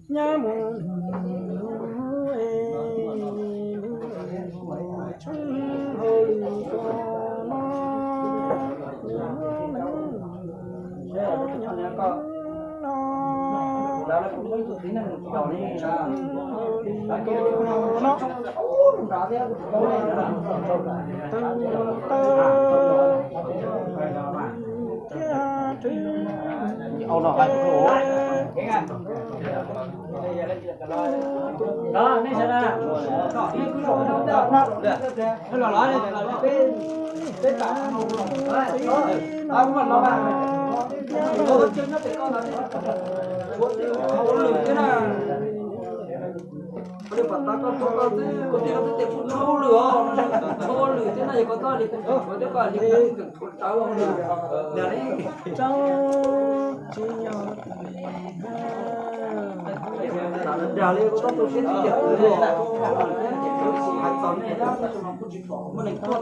Nyab mus tshwj hauj lwm ko no, nws muab neeg tau nyob no, tshwj hauj lwm ko no, tawg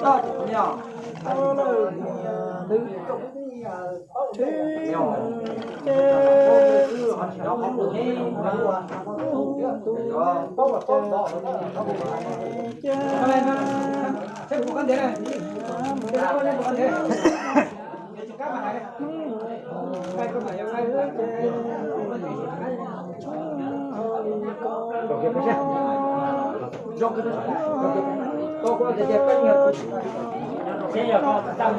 tawg thiab rwg. Tus qub cas teev no,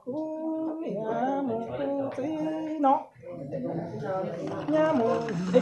kuv niam mus kuv txiv no. Nyab mus na.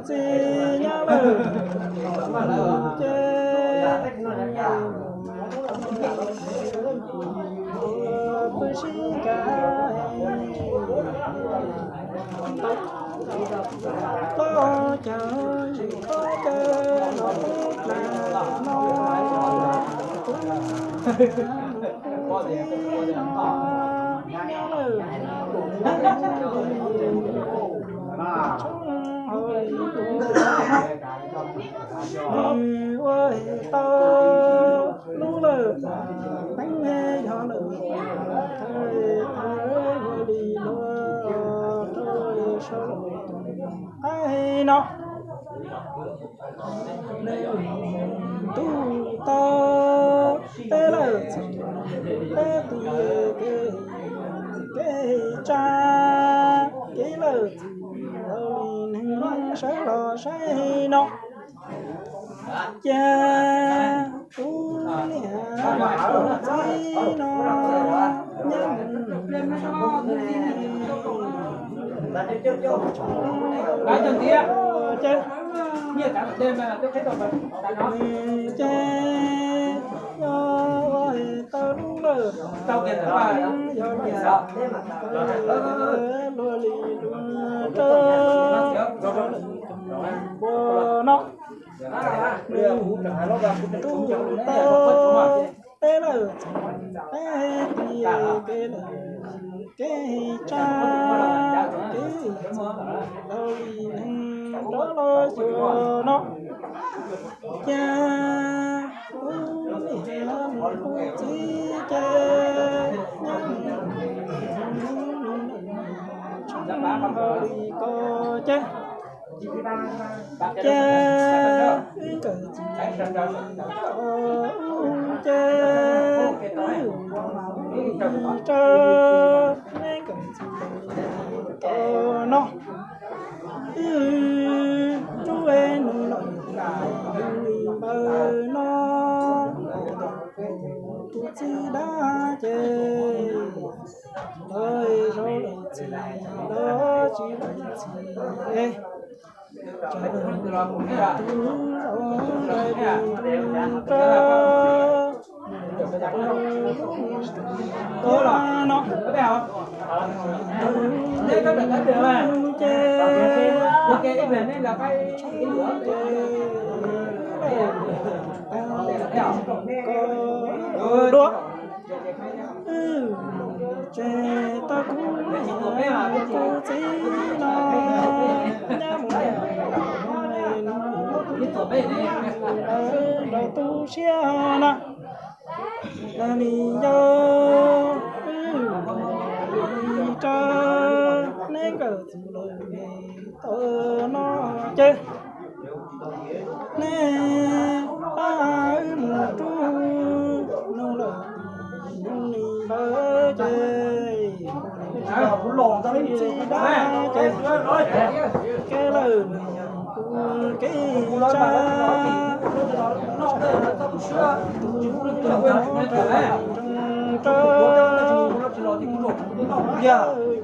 Txiv nyab lawm ces pw sib ncaim, tau cav zim qhov caw los pub dlaag no, kuv txiv no nyab lawm. Tshoob hauv li kuv nws ua tau lub lawm, teeb yog lawm, thawj thawj ua li luag rau sau qaib no. Nws ntuj tau peb lawm, peb tus kev, kev tsa, kev lawm txim hauj li neeg sawv los saib no. Ces kuv niam tus txiv no nyab mus ces, ces Ua tau lub lawm, yog lawm, luag li luag rau npua no. Nws tus tau peb lawm, peb tiag peb lawm, kev tsa kev tau li neeg rov los xyuas no. Ces ub nim los mus kuv txiv ces nyob mus tshoob hauj li ko ces, ces wb nkawm txiv ko ub ces wb rau neb nkawm txiv ko no. Wb rub nws los nws li npawg no, tus txiv dab ces los zoo lawm txiv los tsis lawm txiv. Tus zoo lawm tus rau no. Ces dua, ces tau kuv, kuv txiv no, nyab mus rau tu siab no. Li yog wb rau neb nkawm txiv lawm tau no ces, neb pab wb mus rub nws lawm, nws li ntawd ces, txiv dab ces, kev lawm tus kev tsa, tus rau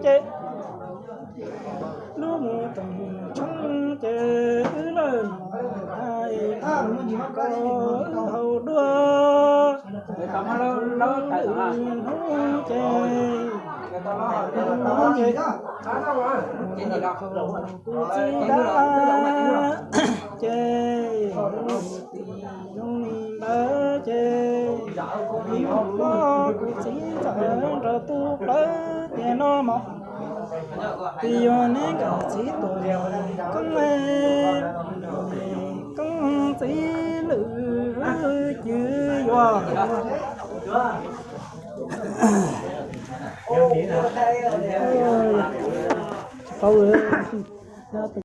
ces, lub mus tau tshoob ces wb lawm hais ko wb haus dua, hnub ces, hnub ces, kuv txiv dab ces, nws li ntawd ces, kuv txiv txawm nrog tus plawv tias no mog, vim yog neb nkawm txiv tuam koob, koob txiv lwm cwv yuav.